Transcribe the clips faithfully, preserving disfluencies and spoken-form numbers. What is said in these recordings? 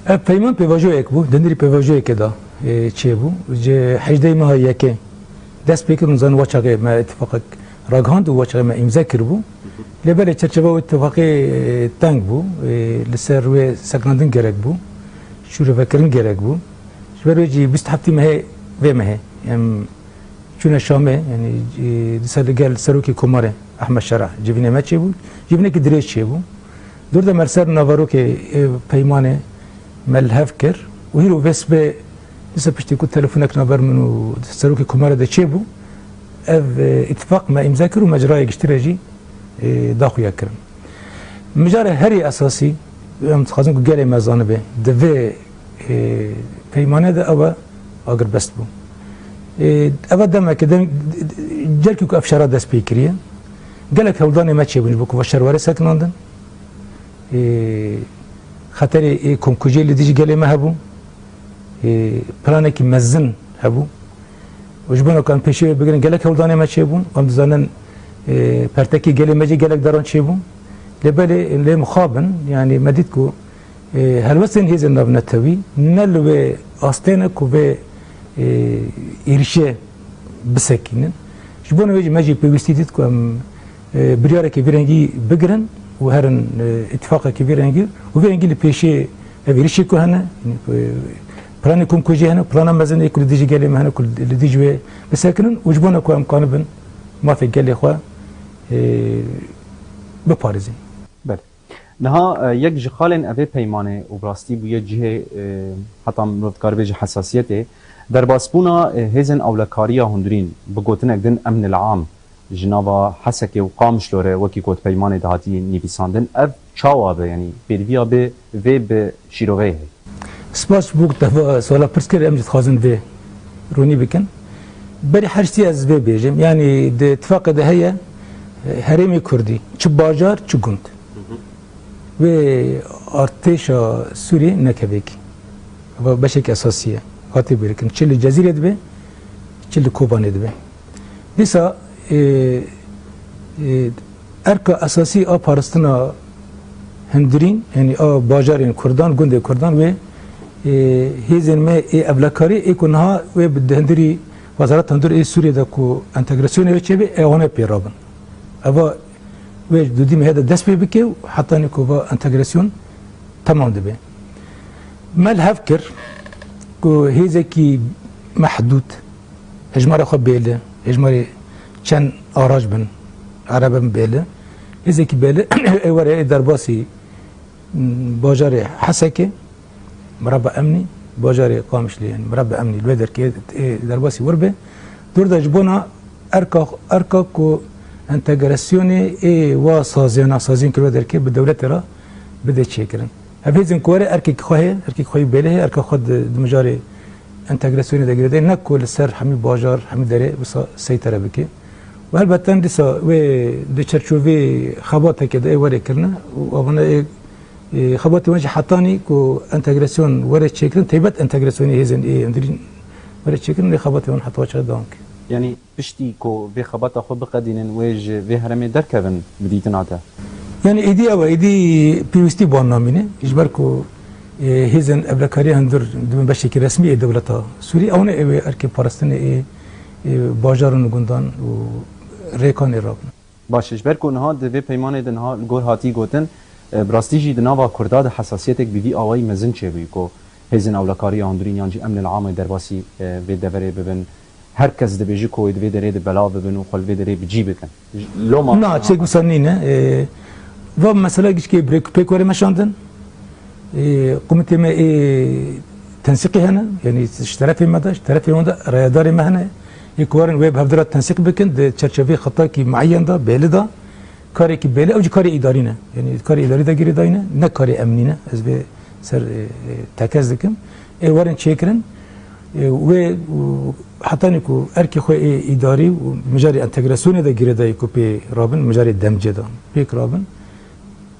Ev peyman pêvajoyek bû, di nirî pêvajoyekê de, e, çêbû. Ji hejdeh meha yekê dest pê kir û zanin wa çaxê me îtifaqek ragihand û wa çaxê me îmze kiribû. Lê belê çerçeva wê îtifaqê, e, teng bû. E, li ser wê sekinandin gerek bû. Şûrevekirin gerek bû. Ji ber wê jî bîst heftê mehê vê mehê em çûne Şamê, yanî, e, dîsa li gel Serokê Komarê Ehmed Şerah civînê me çêbû. Civînekî dirêj çêbû. Dûr de me li ser naverokê, e, peymanê me li hev kir û hîro vê sibê dîsa piştî ku telefonek navber min û Serokê Komarê de çêbû, ev, e, îtifaq me îmze kir û me ji raya giştî re jî, e, daxuya kirin. Mijarê herî esasî, em dixwazin ku gelê me zanibe, di vê, e, peymanê de ew e agirbest bû. E, ev e demeke, dem, carkî ku ev şera dest pê kiriye, gelek hewldanê me çêbûn ji bo ku va şer were sekinandin. E, xeterê ê komkujiyê li dijî gelê me hebû. E, planekî mezin hebû. Û ji bona ku em pêşê wê bigirin, gelek hewldanê me çêbûn. Em dizanin, e, pertekê gelê me jî gelek deran çêbûn. Lê belê lê mixabin, yanî me dît ku, e, helwestên hêzên navnetewî ne li wê astê ne ku vê, e, êrişê bisekînin. Ji bona wê jî me jî pêwîstî dît ku em, e, biryarekî vî rengî bigirin û herin, e, îtifaqekî vî rengî û vî rengî li pêşê ev êrişê ku hene, e, planê komkujî hene, plana mezin ê ku li dijî gelê me hene ku li dijî wê bisekinin û ji bona ku em kanibin mafê gelê xwe, e, biparêzin. Belê. Niha, e, yek ji xalên evê peymanê û bi rastî bûye cihê, e, heta mirov dikare bêje hesasiyetê, derbasbûna, e, hêzên ewlekariya hundirîn bi gotinek din emnil am ji nava Hesekê û Qamişlo re wekî ku di peymanê de hatiye nivîsandin. Ev çawa be, yanî pêdiviya be vê bi şîroveyê heye? Spas ji bo ku te va suala pirs kir, em jî dixwazin vê ronî bikin. Berî her tiştî ez vê bêjim. Yanî di tifaqê de heye, e, herêmê Kurdî, çi bajar, çi gund. Wê artêşa Sûriyê nekevekî. Ev beşek esasî ye. Hatî bêrikin. Çi li Cezîrê dibe, çi li Kobanê dibe. Dîsa, e, e, erka esasî a parastina hundirîn, yanî a bajarên Kurdan, gundê Kurdan wê, e, hêzên me ê ewlekarî ê ku niha wê bi hundirî Wezareta Hundir ê Sûriyê de ku entegrasyonê wê çêbe, ê wan ê pê rabin. Eva wê dudî mehê de dest pê bike û hetanî ku va entegrasyon temam dibe. Me li hev kir ku hêzekî mehdûd, hejmara xwe bêli, hejmarê çend arac bin, erebe bin bêli, hêzekî bêli ê were ê derbasî, m, bajarê Hesekê, mireba emnî, bajarê Qamişlê, yanî mireba emnî li wê derkê, ê derbasî wir be. Dûr de ji bona erka, erka ku entegrasyonê ê wa saziyana, saziyên kirve derkê bi dewletê re bide çêkirin. Ev hêzên ku were erkekî xwe heye, erkekî xwe yî bêlê heye, erka xwe di, di mijarê entegrasyonê de girêdayî, ne ku li ser hemî bajar, hemî derê wisa seytere bike. Û helbeten dîsa wê di çerçovê xebateke de ê were kirine û avana ê, ê, xebatê wan jî hetanî ku entegrasyon were çêkirin, taybet entegrasyonê hêzên ê hundirîn were çêkirin, lê xebatê wan heta çaxê dewam dike. Yanî piştî ku vê xebata xwe biqedînin, wê ji vê herêmê derkevin bi dîtina te? Yanî êdî ew e, êdî pêwîstî bi wan namîne. Ji ber ku, e, hêzên ewlekariya hundir dibin beşekî resmî ê dewleta Sûrî, ew ne ê wê erkê parastinê ê, ê bajaran û gundan û rêkanê rabin. Baş e, ji ber ku niha di vê peymanê de niha li gor hatî gotin, e, bi rastî jî di nava Kurda de hesasiyetek bi vî awayî mezin çêbûyî ku hêzên ewlekariya hundirîn yan jî emnil amê derbasî, e, vê deverê bibin. Her kes dibêje ku wê di vê derê de belav bibin û xwe li vê derê bi cî bikin. Loma Na, çek wisa nîne. E, va mesela giçkê bi rêk û pêk were meşandin. Ê, komîtê me ê tensîqî hene, yanî ji terefê me de, ji terefê wan de rayedarê me hene. Ê ku werin wê bi hevdira tensîq bikin, di çerçeveyê xetakî mueyen de, belî de, karekî belî, ew jî karê îdarî ne. Yanî karê îdarî de girêdayî ne, ne karê emnî ne. Ez vê ser, e, e, tekez dikim. Ê werin çêkirin. Ê, wê, û, hetanî ku erkê xwe ê îdarî û mijarê entegrasyonê de girêdayî ku pê rabin, mijarê demcê de pêk rabin.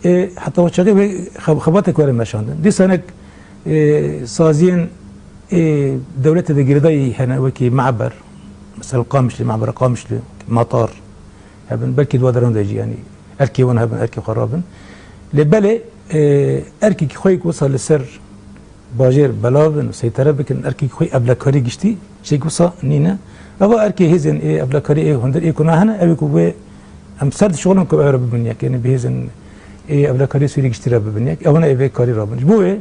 Ê, heta o çaxê wê xeb-, xebatek were meşandin. Dîsa hinek, ê, saziyên, ê, dewletê de girêdayî hene, wekî me'ber, mesela Qamişlî, me'bera Qamişlî, matar hebin, belkî di wa deran de jî, yanî erkê wan hebin, erkê xwe rabin. Lê belê, ê, erkekî xwe yek wisa li ser Bajêr belav bin û seytere bikin, erkek xwe evlekarî giştî, şey wisa nîne. Eva erkê hêzên ê evlekarî ê hundir ê kuna hene, ew ê ku wê em ser dişixulin ku ew re bibin yek, yani bi hêzên ê evlekarî Sûrî giştî re bibin yek. Ewana ê vê karî rabin. Ji bo wê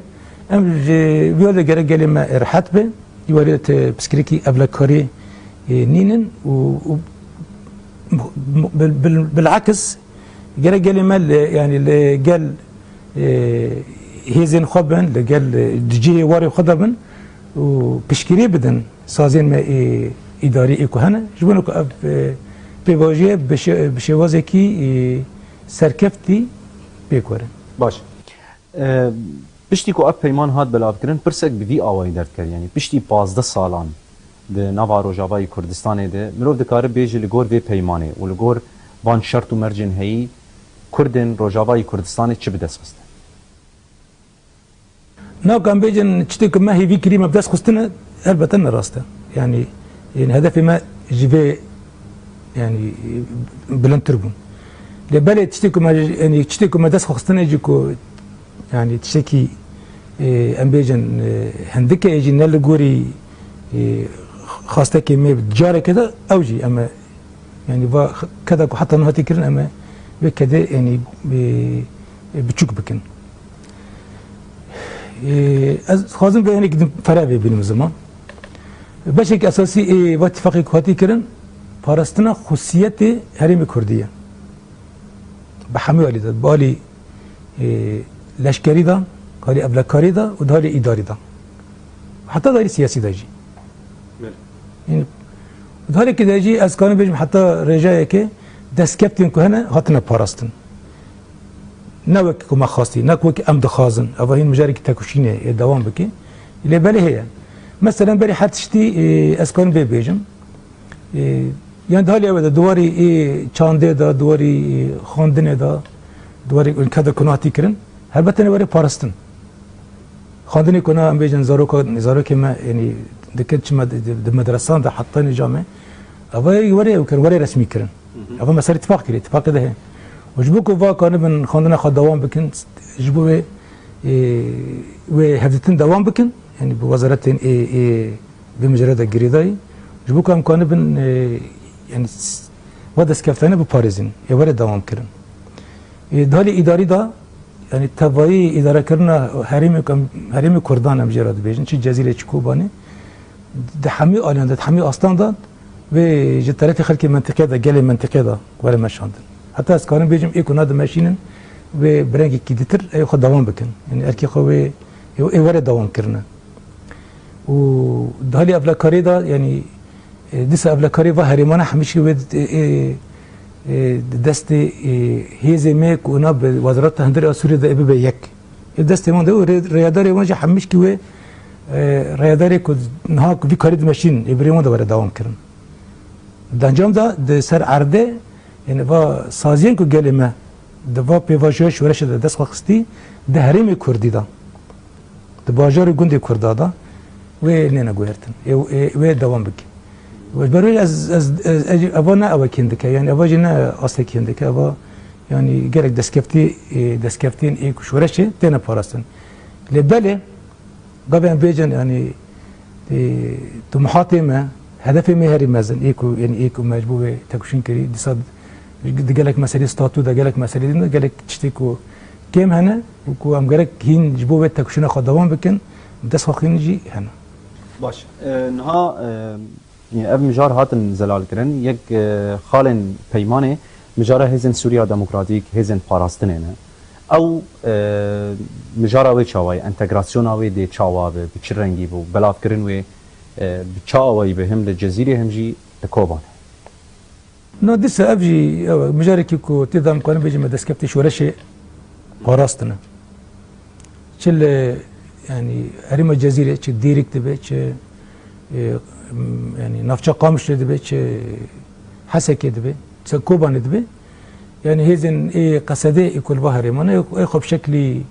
em ji vî alî gerek gelê me rehet be, î warî de piskirêkî evlekarî, e, nînin û, û bil, bil, bilakis gerek gelê me li, yani li gel, e, hêzên xwe bin, li gel, e, di cihê warê xwe de bin û piştgirî bidin sazên me ê îdarî ê ku hene. Ji bo ku ev, e, pêvajoyê bi şê-, bi şêwazekî, e, serkeftî pêk were. Baş. E, piştî ku ev peyman hat belavkirin, pirsek bi vî awayî derdiket. Yanî piştî pazdeh salan di nava Rojavayê Kurdistanê de mirov dikare bêje li gor vê peymanê û li gor van şert û mercên heyî Kurdên Rojavayê Kurdistanê çi bi dest xiste? Nakan bêjin tiştê ku me hêvî kirî me bi dest xistine, elbette ne rast e. Yani, yani hedefê me ji vê yani bilindtir bûn. Lê belê tiştê ku me, yani tiştê ku me dest xistine jî ku yani tiştekî, e, em bêjin, e, hindike jî ne li gorî, e, xastekê me careke de ew jî em e Yani va keda ku heta niha tê kirin em ê vê kedê, yani, e, e, biçûk bikin. E, ez dixwazim vê hinek din fereh vê bînim ziman. Beşek esasî ê va tifaqê ku hatî kirin, parastina xusiyetê herêmê Kurdî ye. Bi hemû alî de, bi alî, e, leşkerî de, alî evlekarî de û di alî îdarî de. Heta di alî siyasî de jî. Belê. Yani, di halekî de jî ez karim bêjim heta rêjayeke destkeftên ku hene hatine parastin. Ne wek ku me xwestî, ne ku wek em dixwazin. Eva hîn mijarekî tekoşînê ê dewam bike. Lê belê heye. Meselen berî her tiştî, e, ez karim vê bêjim. E, yani di halê ew de, di warî ê çandê de, di warî, e, xwendinê de, di warî ülke de ku hatî kirin, helbet ne warê parastin. Xwendinê ku na em bêjin zaroka, zarokê me, yani dikin çi me di, di, di medresan de heta nîja me. Eva warê ew kirin, warê resmî kirin. Hı hı. Eva mesele tifaq kirî, tifaqê de heye. Û ji bo ku va kanibin xwendina xwe dewam bikin, ji bo wê, e, wê hevdîtin dewam bikin, yani bi wezaretên ê, ê, vê mijarê de girêdayî, ji bo ku em kanibin, e, yani s-, va destkeftene biparêzin, ê were dewam kirin. E, di halê îdarî de, yani tevayî îdarekirina herêmê ku em, herêmê Kurdan em jê re dibêjin, çi Cezîrê, çi Kobanê, di hemî aliyan de, di hemî astan de, wê ji terefê xelkê mentiqê de, gelê mentiqê de were meşandin. Heta ez karim bêjim, ê ku na dimeşînin, wê bi rengekî ditir, ê xwe dewam bikin. Yani erkê xwe wê, ê, ê were dewam kirine. Û di halê evlekarê de, yani, e, dîsa evlekarê va herêmana hemîşkî wê, e, e, e, di destê, e, hêzê me ku na bi Wezareta Hundirê a Sûriyê de ê bibe yek. Ê destê wan de û rê-, rêyadarê wan jî hemîşkî wê, e, rêyadarê ku niha ku vî karî dimeşîn, ê bi rê wan de were dewam kirin. Di encam de di ser erdê, yani va saziyên ku gelê me di va pêvajoya şoreşê de dest xwe xistî, di herêmê Kurdî de, di bajar û gundê Kurda de wê nêne guhertin. Ê, ê, wê dewam bike. Ji ber wê ez, ez, ez, ez, eva ne ewek hindike, yani eva jî ne astek hindike, eva yani gerek destkeftî, ê, destkeftiyên ê ku şoreşê têne parastin. Lê belê, gavê em bêjin, yani, ê, tumuhatê me, hedefê me herî mezin, ê ku, yani ê ku me ji bo wê tekoşîn kirî, dîsa di gelek meselê statû de, gelek meselê din de, gelek tiştê ku kêm hene û ku em gerek hîn ji bo wê tekoşîna xwe dewam bikin, dest xwe xînin jî hene. Baş. E, niha, e, ev mijar hatin zelalkirin. Yek, e, xalên peymanê mijara Hêzên Sûriya Demokratîk, Hêzên Parastinê ne. Ew, e, mijara wê çawa ye? Entegrasyona wê dê çawa be? Bi çi rengî be? Belavkirin wê, e, bi çi awayî be? Him li Cezîrê, him jî li Kobanê. No, dîsa ev jî, ew, mijarekî ku tê de em karin bêjin me destkeftê şoreşê parastine. Çi li, yani, herêma Cezîrê, çi Dîrik dibe, çi, e, m, yani, navça Qamişlê dibe, çi Hesekê dibe, çi Kobanê dibe. Yani, hêzên ê Qesedê, ê ku li va herêmane, ê, ê xwe bi şeklî,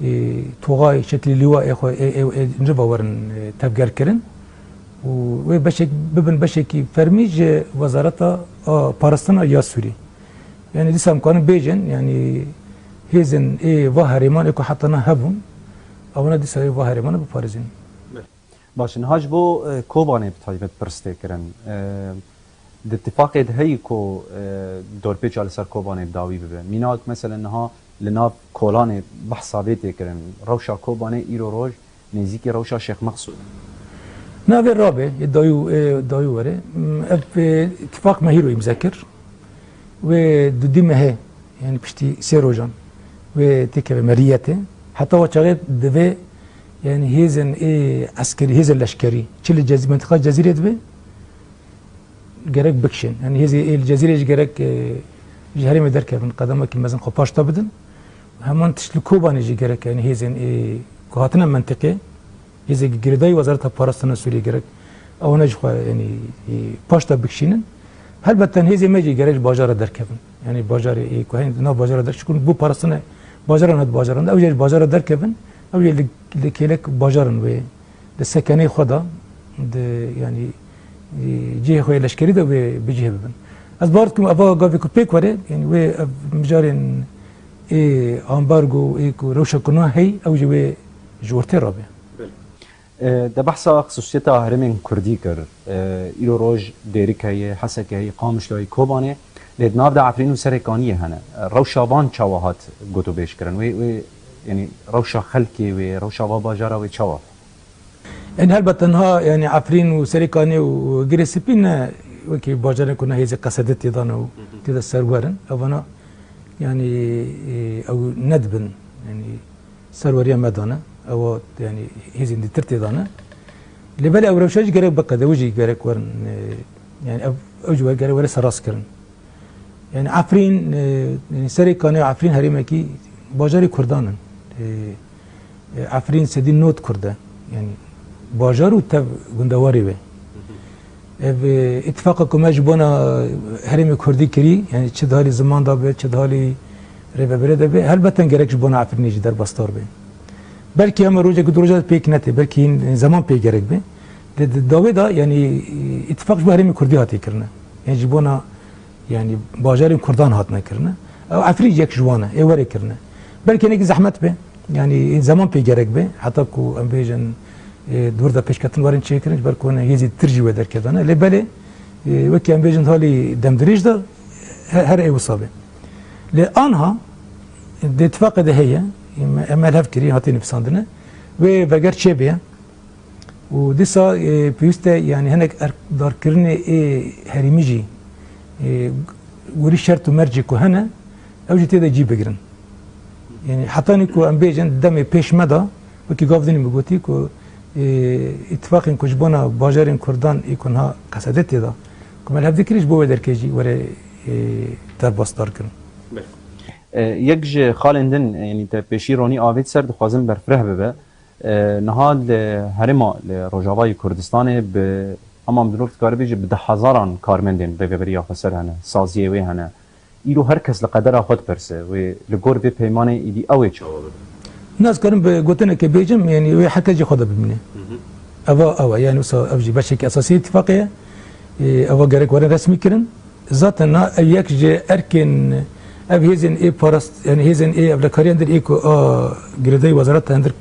e, toxay, şeklî lîwa ê xwe, ê, ê, ê, riva werin, e, tevgerkirin û wê beşek, bibin beşekî fermî ji Wezareta, a, Parastina ya Sûrî. Yani dîsa em karin bêjin, yani hêzên ê va herêman ê ku heta niha hebûn, Ewana dîsa ê va herêmana biparêzin. Baş e, niha ji bo e, Kobanê bi taybet pirs tê kirin. E, di tifaqê de heyî ku e, dorpêça li ser Kobanê bi dawî bibe. Mînak, meselen, niha li nav Kolanê behsa vê tê kirin. Rewşa Kobanê îro roj nêzîkî rewşa Şêx Meqsûd. Navê rabe, ê dayû, ê dayû were. M, ev, e, tifaq me hîro îmze kir. Wê dudî mehê, yani piştî sê rojan, wê têkeve meriyetê. Heta wa çaxê divê, yani hêzên ê eskerî, hêzên leşkerî, çi li Cezî-, mentiqa Cezîrê divê, gerek bikişên. Yani hêzê ê li Cezîrê jî gerek, e, ji herêmê derkevin, qedemekî mezin xwe paşta bidin. Heman tişt li Kobanê jî gerek, yani hêzên ê ku hatine mentiqê, hêzekî girêdayî Wezareta Parastina Sûriyê gerek ewana jî xwe, yani, ê, paşta bikişînin. Helbet hêzê me jî gerek ji bajara derkevin. Yani bajarê ê ku heyî di nav bajara der, çikun bû parastina bajaran hat bajaran de, ew jî ji bajara derkevin, ew jî li, li kêlek bajarin wê di sekenê xwe de, di, yani, e, cihê xwe yê leşkerî de wê bi cihê bibin. Ez bawer dikim, eva gavê ku pêk were, yani wê ev mijarên ê ambargo, ê ku rewşa ku na hey, ew jî wê ji ortê rabe. E, Te behsa xisûsiyeta herêmên kurdî kir. E, îro roj Dêrik heye, Heseke heye, Qamişlo heye, Kobanê, lê di nav de Efrîn û Serêkaniyê hene. E, rewşa van çawa hat gotûbêj kirin? Wê, wê, yani rewşa xelkê wê, rewşa va bajara wê çawa? Yani helbet niha, yani Efrîn û Serêkanê û Girê Spî ne wekî bajarên ku ne hêzê Qesedê tê de ne û tê de serwer in. Evana yani, e, ew nedibin, yani serweriya me de ne. Ewa yani hêzên dîtir tê de ne. Lê belê ew rewşa jî gerek biqede, ew jî gerek werin, e, yani ev, ew jî gerek were serrast kirin. Yani Efrîn, e, yani Serê Kanê û Efrîn herêmekî bajarê Kurdan in. E, e, Efrîn sedî nod Kurd e. Yani bajar û tev gundewarê wê. Ev, e, îtifaqa ku me ji bona herêmê Kurdî kirî, yani çi di halî ziman de be, çi di halî rêvebirê de be, helbeten gerek ji bona Efrînê jî derbasdar be. Belkî hema rojek du roja pêk netê, belkî hîn zeman pê gerek be. Lê di dawê de, yani, e, îtifaq ji bo herêmê Kurdî hatiye kirine. Yani ji bona, yani bajarên Kurdan hatine kirine. Ew Efrîn yek ji wan e, ê were kirine. Belkî hinekî zehmet be, yani zeman pê gerek be, heta ku em bêjin, e, di wir de pêşketin werin çêkirin, ji ber ku hene hêzî tir jî wê derkevdane. Lê belê, e, wekî em bêjin halî demdirêj de he-, her ê wisa be. Lê anha di tifaqê de heye, em, em el hev kirî, hatiye nivîsandine, wê veger çêbûye. Û dîsa, e, pêwîst e, yani hinek erkdarkirinê ê herêmî jî, e, gorî şert û mercê ku hene, ew jî tê de cî bigirin. Yani hetanî ku em bêjin demê pêş me de, wekî gav dinî min gotî ku, e, îtifaqên ku ji bona bajarên Kurdan ê ku niha Qesedê tê de, ku me li hev dikirî ji bo wê derkê jî were, e, derbasdar kirin. E, yek ji xalên din, yani te pêşî ronî avêt ser, dixwazim berfireh bibe. E, niha li herêma, li Rojavayê Kurdistanê bi hema mirov dikare bêje bi deh hezaran karmendên Rêveberiya Xweser hene, saziyê wê hene. Îro her kes li qedera xwe dipirse, wê li gor vê peymanê îdî ew ê çawa bibe? Naz karim bi gotineke bêjim, yani wê her kes jî xwe de bimîne. Eva, ew e, yani wisa ev jî beşekî esasî îtifaqê ye. Ê, eva gerek werin resmî kirin. Zaten na ev yek ji erkên, ev hêzên ê parast, yani hêzên ê evlekariyan dir ê ku a girêdayî wezareta hundir-,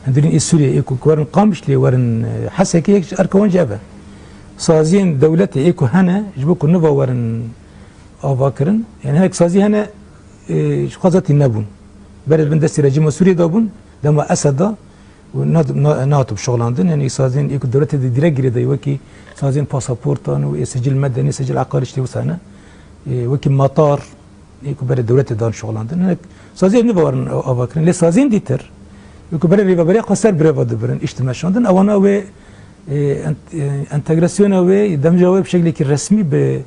hundirîn ê Sûriyê ê ku werin Qamişlê werin, e, Hesekê yek ji erka wan jî ev e. Saziyên dewletê ê ku hene ji bo ku niva werin ava kirin. Yani hinek sazî hene, e, ji xwe zatî nebûn. Berê bin destê rejîma Sûriyê de bûn, dema Esed de û ne, ne, nehatibû şixulandin. Yani saziyên ê ku dewletê de direk girêdayî wekî saziyên pasaportan û ê sicil medenî, sicil eqarî tiştê wisa ne. E, wekî matar, ê ku berê dewletê dan şixulandin. Hinek saziyên niva werin ava kirin. Lê saziyên dîtir, ê ku berê rêveberiya xwe ser bireva dibirin, îş dimeşandin, ewana wê, e, ent-, e, entegrasyona wê, demja wê bi şeklekî resmî bi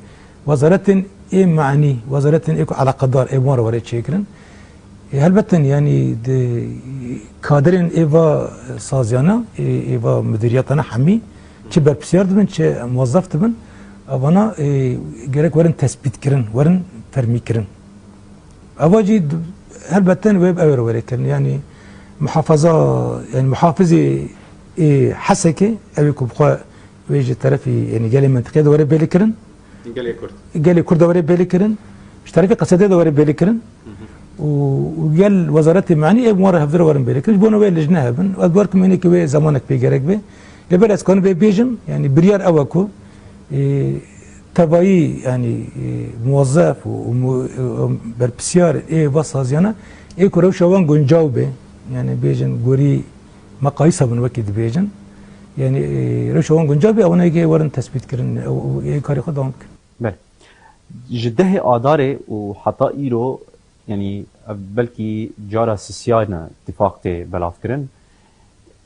wezaretên ê manî, wezaretên ê ku eleqedar ê wan re were çêkirin. E, helbeten, yani, di kaderên ê va saziyana, ê, ê va mudiriyetana hemî, çi berpirsiyar dibin, çi muwezzef dibin, evana, e, gerek werin tespîtkirin, werin fermîkirin. Eva jî d-, helbeten wê bi ew re were kirin. Yani muhafaza, yani muhafizê ê Hesekê, ew ê ku bi xwe wê ji terefî, yani gelê mentiqê de were bêlî kirin. Gelê Kurd. Gelê Kurd de were bêlî kirin. Ji terefî Qesedê de were bêlî kirin. û, û gel wezaretê me'nî ê wan re hevdira werin bêrê kirin. Ji bona wê lijne hebin. Ez bawer kim hênekê wê zemanek pê gerek be. Lê belê ez kanim vê bêjim, yanî biryar ew e ku, e, tevayî, yanî, e, muwezef û, û mu-, û berpirsiyar ê va saziyana ê ku rewşa wan guncaw be. Yanî bêjin gorî meqayîsa bin wekî dibêjin. Yanî, e, rewşa wan guncaw be, ewana yekê werin tespît kirin, ew, ew ê karê xwe dewam bikin. Belê. Ji dehê Adarê û heta îro, yanî ev belkî cara sisiyane tifaq tê belavkirin.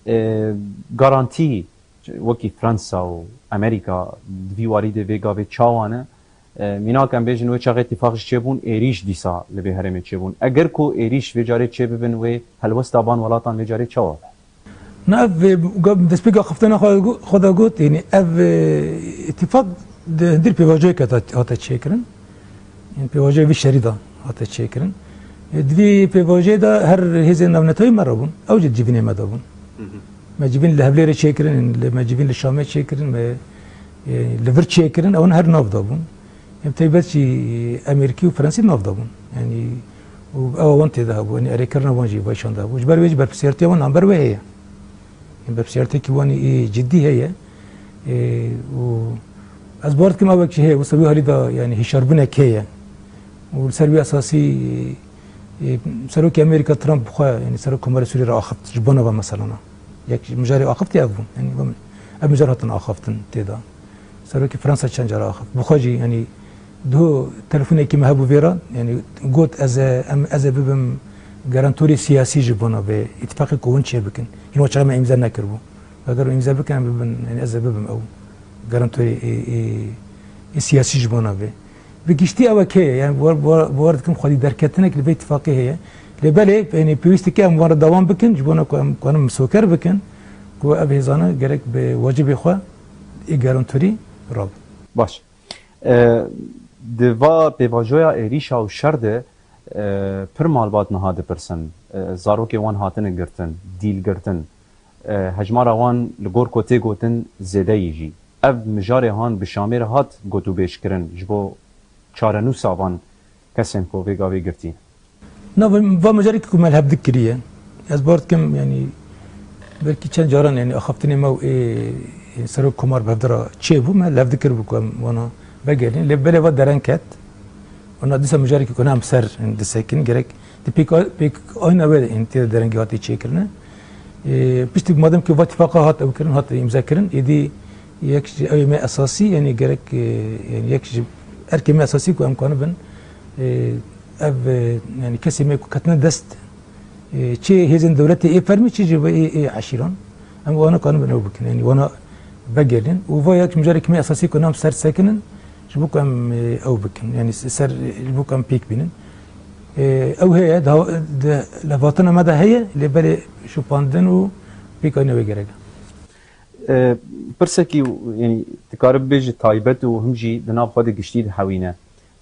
E, garantî wekî Fransa û Amerîka di vî warî de vê gavê çawa ne? E, mînak em bêjin wê çaxê tifaq ji çêbûn, êrîş dîsa li vê herêmê çêbûn. Eger ku êrîş vê carê çêbibin, wê helwesta van welatan vê carê çawa be? Na ev, e, ga-, destpêka xeftena xwe gu-, xwe de got, yanî ev, e, îtîfaq di hundir pêvajoyeke de hate çêkirin. Yanî pêvajoya vî şerî de hate çêkirin. E, di vî pêvajê de her hêzên navnetewî me re bûn. Ew jî di civînê me de bûn. Hı hı. Me civîn li Hevlêrê çêkirin, li, me civîn li Şamê çêkirin, me, e, li vir çêkirin, ewan her nav de bûn. Em taybet jî Amerîkî û Fransî nav de bûn. Yanî, û ew wan tê de hebû, yanî erêkirina wan jî vayşan de hebû. Ji ber wê jî berpirsiyartiya wan navber wê heye. Yanî berpirsiyartiyekî wan ê cidî heye. Ê, û ez bawer dikim ew wek jî heye, wisa wî halî de, yanî hişyarbûnek heye. Û li ser wî esasî, ê, Serokê Amerîka Trump bi xwe, yanî Serok Komarê Sûriyê re axift ji bona ve meselana. Yek ji mijarê axiftiye ev bû. Yanî ev mijar hatin axaftin tê de. Serokê Fransa çend cara axift. Bi xwe jî, yanî, duh telefonekî me hebû vê re, yanî, got, ez ê, em, ez ê bibim garantorê siyasî ji bona vê îtîfaqê ku hûn çêbikin. Hîn we çaxê me îmze nekiribû. Eger hûn îmze bikin, em bibin, yanî, ez ê bibim ew garantorê ê, ê, ê siyasî ji bona vê. Bi giştî ew e kê ye, yanî, bi wer, bi wer, bi wer dikim xwedî derketinek li vê îtîfaqê heye. Lê belê, yanî, pêwîst dike em wan re dewam bikin, ji bona ku em kanin misoker bikin, ku ev hêzana gerek bi wacibê xwe ê garantorî rabin. Baş. E, di va pêvajoya êrîşa û şer de, e, pir malbat niha dipirsin. E, zarokê wan hatine girtin, dîl girtin. E, hejmara wan li gor ku tê gotin zêde yî jî. Ev mijarê han bi Şamê re hat gotûbêj kirin ji bo çarenûsa van kesên ku vê gavê girtî. Na va, va mijarê ku me li hev dikiriye. Ez bawer dikim, yanî, belkî çend caran, yanî, axaftinê me û ê, ê Serok Komar bi hev de re çêbû, me li hev dikiribû ku em wana vegerînin. Lê belê va dereng ket. Wana dîsa mijarê ku ne em ser, yanî, disekin, gerek di pêk, pêk ayna wê, yanî, tê de derengî hatî çêkirine. Ê, piştî madem ku va tifaqa hat ew kirin, hat îmze kirin, êdî yek ji ew ê me esasî, yanî gerek, e, yanî yek ji erkê me esasî ku em kanibin, e, ev, e, yanî kesê me ku ketine dest, e, çi hêzên dewletê ê fermî, çi jî vê ê, ê eşîran, em wana kanibin ew bikin, yanî wana vegerînin. Û va yek mijarek me esasî ku nam ser sekinin, ji bo ku em, e, ew bikin, yanî ser, ji bo ku em pêk bînin. E, ew heye, di, di levhatina me de heye, lê belê şopandin û pêkanîna wê gerek e. E, pirsekî, yanî, dikare bibêje taybet û him jî di nav xwe de giştî dihewîne.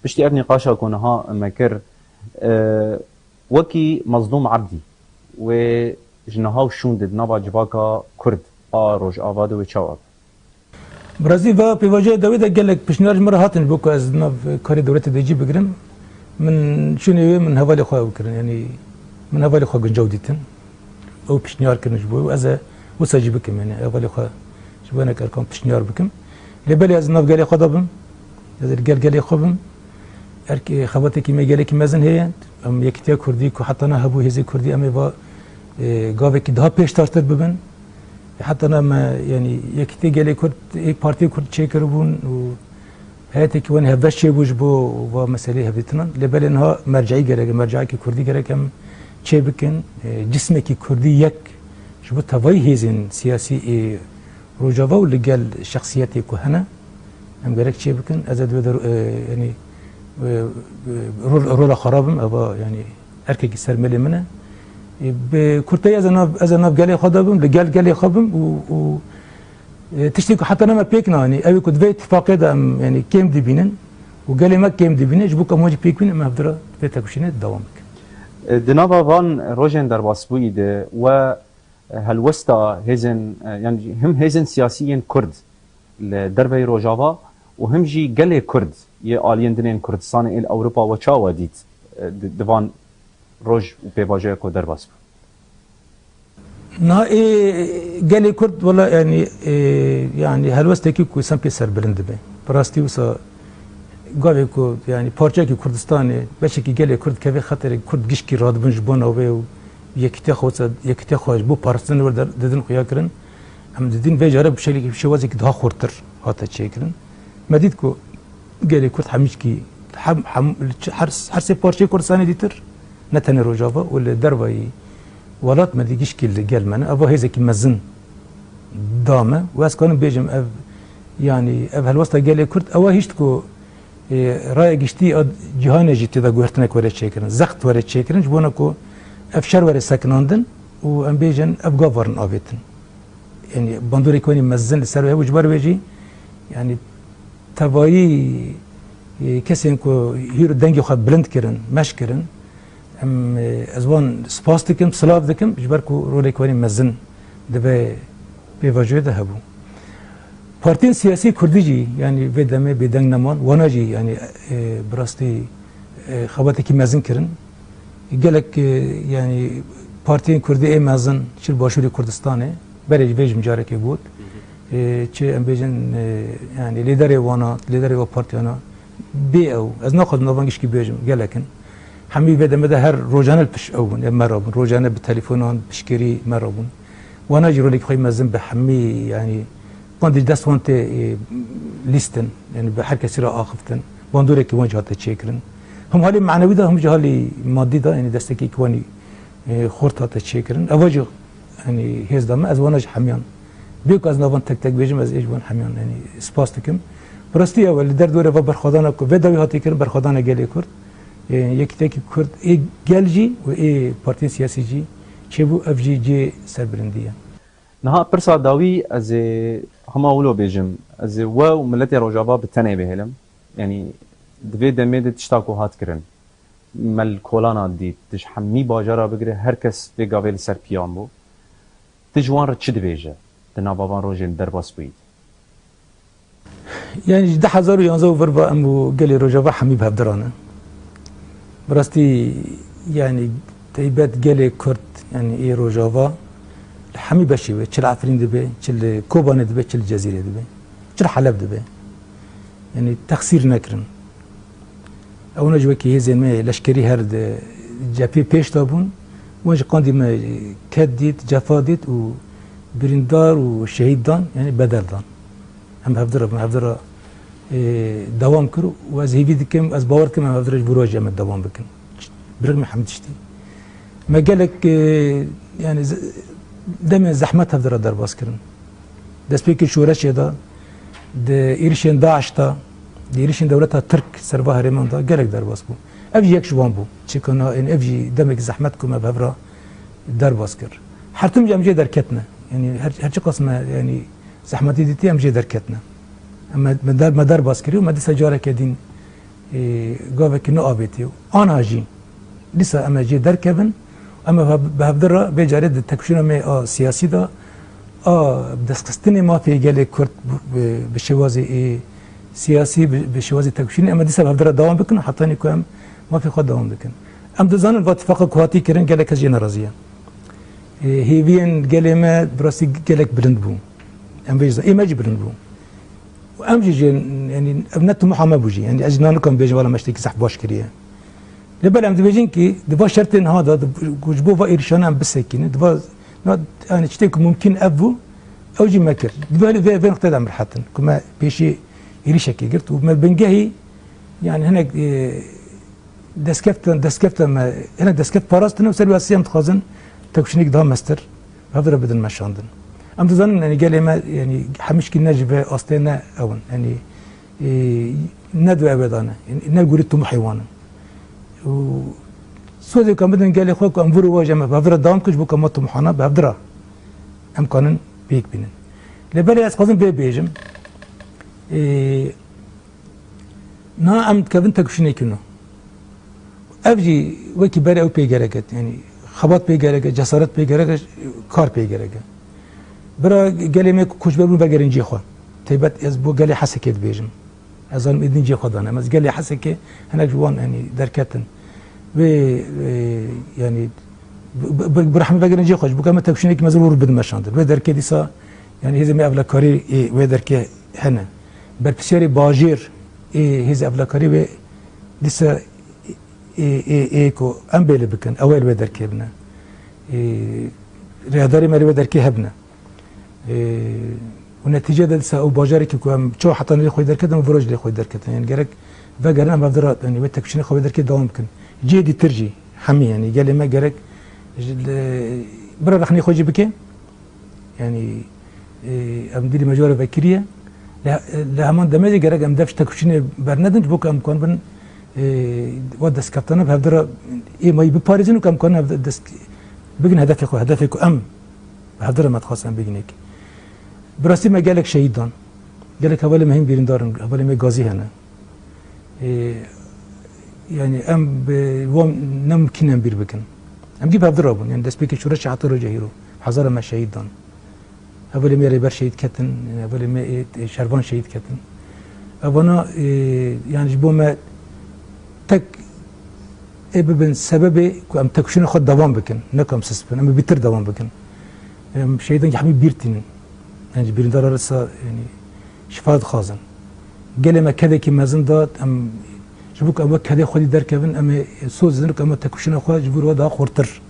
Piştî ev nîqaşa ku niha me kir, e, wekî Mezlûm Ebdî, wê ji niha û şûn de di nava civaka Kurd a Rojava de wê çawa be? Bi rastî va pêvajoya dawî de gelek pişniyar ji min re hatin ji bo ku ez di nav karê dewletê de cî bigirim. Min şûnê wê min hevalê xwe ew kirin, yanî min hevalê xwe guncaw dîtin. Ew pişniyar kirin ji bo wê. Ez ê wisa jî bikim, yanî hevalê xwe ji bo hinek erkan pişniyar bikim. Lê belê ez di nav gelê xwe de bim. Ez ê li gel gelê xwe bim. Erk, e, xebatekî me gelekî mezin heye. Em yekîtiya Kurdî ku heta niha hebû, hêzê Kurdî, em ê va, e, gavekî daha pêşdartir bibin. Heta niha me, yanî, yekîtiyê gelê Kurd, ê partiyê Kurd çêkiribûn û heyetekî wan hevbeş çêbû ji bo va meseleyê hevdîtinan. Lê belê niha merceî gerek e, merceekî Kurdî gerek em çêbikin. E, cismekî Kurdî yek ji bo tevayî hêzên siyasî ê Rojava û li gel şexsiyetê ku hene, em gerek çêbikin. Ez ê di wê de, e, yanî, e, e, rol, rola xwe rabim, eva, yanî, erkekî ser mêlê min e. E, bi kurteyî ez ê nav, ez ê nav gelê xwe de bim, li gel gelê xwe bim û, û, e, tiştê ku heta niha me pêk neanî, ew ê ku di vê îtîfaqê de em, yanî, kêm dibînin û gelê me kêm dibîne, ji bo ku em wan jî pêk bînin, em hevdira vê tekoşînê dewam bikin. E, di nava van rojên derbasbûyî de we helwesta hêzên, e, yanî him hêzên siyasî yên Kurd li derveyî Rojava û him jî gelê Kurd yê aliyên din ên Kurdistanê ên Ewropa we çawa dît, e, di, di van roj û pêvajoya ku derbas bû. Niha ê gelê Kurd wela, yanî, ê, yanî helwestekî ku însan pê serbilind dibe. Bi rastî wisa gavê ku, yanî, parçeyekî Kurdistanê, beşekî gelê Kurd keve xeterê, Kurd gişkî radibin ji bona wê û yekîtiya xwe wisa, yekîtiya xwe ji bo parastina wê der-, didin xuya kirin. Em didin vê care bi şeklekî, bi şêwazekî daha xurtir hate çêkirin. Me dît ku gelê Kurd hemîşkî, hem, hem, her, her sê parçeyê Kurdistanê dîtir, ne tenê Rojava û li dervayî welat me dî gişkî li gel me ne. Eva hêzekî mezin da me û ez kanim bêjim ev, yanî ev helwesta gelê Kurd ewa hişt ku, ê, raya giştî a cîhanê jî tê de guhertinek were çêkirin, zext were çêkirin, ji bona ku ev şer were sekinandin û em bêjin ev gav werin avêtin. Yanî bandorek wenî mezin li ser wê hebû, ji ber wê jî, yanî tevayî, e, kesên ku hîro dengê xwe bilind kirin, meş kirin, em, e, ez wan spas dikim, silav dikim, ji ber ku rolek wenî mezin di vê pêvajoyê de hebû. Partiyên siyasî kurdî jî, yanî vê demê bêdeng neman, wana jî, yanî, e, bi rastî, e, xebatekî mezin kirin. Gelek, e, yanî partiyên kurdî ê mezin çi li Başûrê Kurdistanê, berê ji vê jî min carekê got. E, çi em bêjin, e, yanî lêderê wana, lêderê wa partiyana bê ew. Ez naxwazim navan gişkî bêjim, gelek in. Hemî vê demê de her rojane li pişt ew bûn, em me re bûn. Rojane bi telefonan, piştgirî me re bûn. Wana jî rolekî xwe mezin bi hemî, yanî, wan dî dest wan tê, e, lîstin. Yanî bi her kesî re axiftin. Bandorekî wan jî hate çêkirin. Him halî manewî de, him jî halî madî de, yanî destekekî wan, e, xurt hate çêkirin. Eva jî, yanî hêz da me, ez wana jî hemiyan. Bê ku ez navan tek tek bêjim, ez ê ji wan hemiyan, yanî spas dikim. Bi rastî ew e, li derdorê ve berxwedana ku vê dawî hate kirin, berxwedana gelê Kurd. Ê, yekîtiyekî Kurd ê gel jî û ê partiyên siyasî jî çêbû, ev jî cihê serbilindî ye. Niha pirsa dawî ez ê hema wilo bêjim, ez ê we û miletê Rojava bi tenê bihêlim. Yanî di vê demê de tişta ku hat kirin, me li kolana dît, tu ji hemî bajara bigire her kes vê gavê li ser piyan bû. Tu ji wan re çi dibêje di nava van rojên derbas bûyî de? Yanî ji du hezar û yanzdeh û vir ve em û gelê Rojava hemî bi hev diran in. Bi rastî, yanî teybet gelê Kurd, yanî ê Rojava li hemî beşê wê, çi li Efrîn dibe, çi li Kobanê dibe, çi li Cezîrê dibe, çi li Heleb dibe. Yanî texsîr nekirin. Ewna jî wekî hêzên me leşkerî her di cephê pêş de bûn. Wan jî qandî me ked dît, cefa dît û birîndar û şehîd dan, yanî bedel dan. Em hevdira, em hevdira, e, dewam kir û ez hêvî dikim, ez bawer dikim em hevdira ji vî rojê em dewam bikin. Birixmî hemî tiştî. Me gelek, e, yanî ze-, demên zehmet hevdira derbas kirin. Destpêkê şoreşê de, di êrişên DAIŞ de, di êrişên dewleta Tirk ser va herêman de gelek derbas bû. Ev jî yek ji wan bû. Çêkirina, yanî ev jî demek zehmet ku me bi hev re derbas kir. Her tim jî em jê derketine. Yanî her, her çiqas me, yanî zehmetî dîtî em jê derketine. Em me, me der, me derbas kirî û me dîsa careke dîn, e, gavekî nû avêtiye. Ana jî dîsa em ê jê derkevin, em ê bi hevdi re vê carê di têkoşîna me a siyasî de, a bi destxistinê mafê gelê Kurd bi, bi, bi şêwazê ê siyasî, bi, bi şêwazê têkoşînê, em ê dîsa bi hevdi re dewam bikin, hetanî ku em mafê xwe dewam bikin. Em dizanin va tifaqa ku hatî kirin gelek kes jê nerazî ye. Ê, hêviyên gelê me bi rastî gelek bilind bû. Em vê jî, ê me jî bilind bû. Û em jî jê, yanî ev ne timoha me bû jî. Yanî ez jî niha nikom bêjim, wela me tiştekî zehf baş kiriye. Lê belê em dibêjin kî di va şertên niha de, di, ku ji bo va êrişana em bisekînin, di va, na, yanî tiştê ku mumkîn ev bû, ew jî me kir. Di vê, vê, vê nuqteyê de em rehet in. Ku me pêşî êrişekê girt û me bingehî, yanî hinek, e, destkeftin, destkeftin me, hinek destkeftî parastin û ser wî esasî em dixwazin têkoşînek daha mestir bi hev re bidin meşandin. Em dizanin, yanî gelê me, yanî hemîşkî ne ji vê astê ne ew in. Yanî, e, ne di wê de ne. Yanî ne li gorî timohê wan in. Û sodê ku em bidin gelê xwe ku em vir û vaj em bi hev re dewam bikin ji bo ku em timohana bi hev re em kanin pêk bînin. Lê belê ez dixwazim vê bêjim. E, Niha em dikevin têkoşînekî nû. Ev jî wekî berê ew pê gerek e, yanî xebat pê gerek e, cesaret pê gerek e, kar pê gerek e. Bira gelê me ku koçber bûn vegerin cihê xwe. Taybet ez bo gelê Hesekê dibêjim. Ez zanim êdî cihê xwe dane. Em ez gelê Hesekê hinek ji wan, yanî derketin. Vê, e, yanî, bi, bi, bi rehmê vegerin cê xwe, ji bo ku em tevşînekî mezin û rû bidin meşandin. Wê derkê dîsa, yanî hêzê me evlekarî ê wê derkê hene. Berpirsiyarê bajêr ê hêzê evlekarî wê dîsa ê, ê, ê ku em bêle bikin, ew ê li wê derkê bine. Ê, rêhedarê me li wê derkê hebine. Ê, û netîce de disa ew bajarekî ku em çawa heta nirê xwe derketin, û vira jî lê xwe derketin. Yani gerek vegerin em hevdira, yani wê têkoşînê xwe wê derkê dewam bikin. Cihê dîtir jî hemî, yani gelê me gerek ji, li, bira rexnê xwe jî bike. Yani, ê, em dîlî me ji we re vekiriye. Li, li heman demê jî gerek em dev ji têkoşînê bernedin, ji bo ku em bikarin bin, ê, wa destkeftana bi hevdira ê mayî biparêzin û ku em bikarin hev-, dest bigin hedefê xwe, hedefê ku em Bi hevdira me dixwest em bigînekî. Bi rastî me gelek şehîd dan. Gelek hevalê me hîn birîndar in, hevalê me gazî hene. Ê, yani em bi wan ne mimkîn em bîr bikin. Em gî bi hevdira bûn. Yani destpêkê şoreşê heta roja hîro. Hezara me şehîd dan. Hevalê me rêber şehîd ketin, hevalê me ê, ê, şervan şehîd ketin. Evana, ê, yani ji bo me tek ê bibin sebebê ku em têkoşîna xwe dewam bikin, ne ku em sist bin, em ê bîtir dewam bikin. Em şehîdên hemî bîr tînin. Em ji birîndara risa, yanî, şifa dixwazin. Gelê me kedekî mezin da, em ji bo ku em wek kedê xwedî derkevin, em ê soz didin ku em ê têkoşîna xwe ji bo re daha xurtir.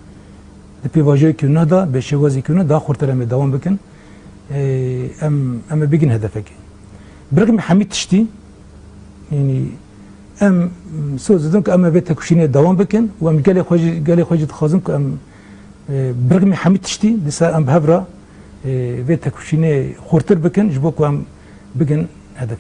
Di pêvajoyekî nû de, bi şêwazekî nû daha xurtir em ê dewam bikin. Ê, em, em ê bigin hedefekê. Bi rixmî hemî tiştî, yanî em soz didin ku em ê vê têkoşînê dewam bikin û em gelê xwe jî, gelê xwe jî dixwazin ku em, e, bi rixmî hemî tiştî dîsa em bi hev re, e, vê têkoşînê xurtir bikin ji bo ku em bigin hedefê.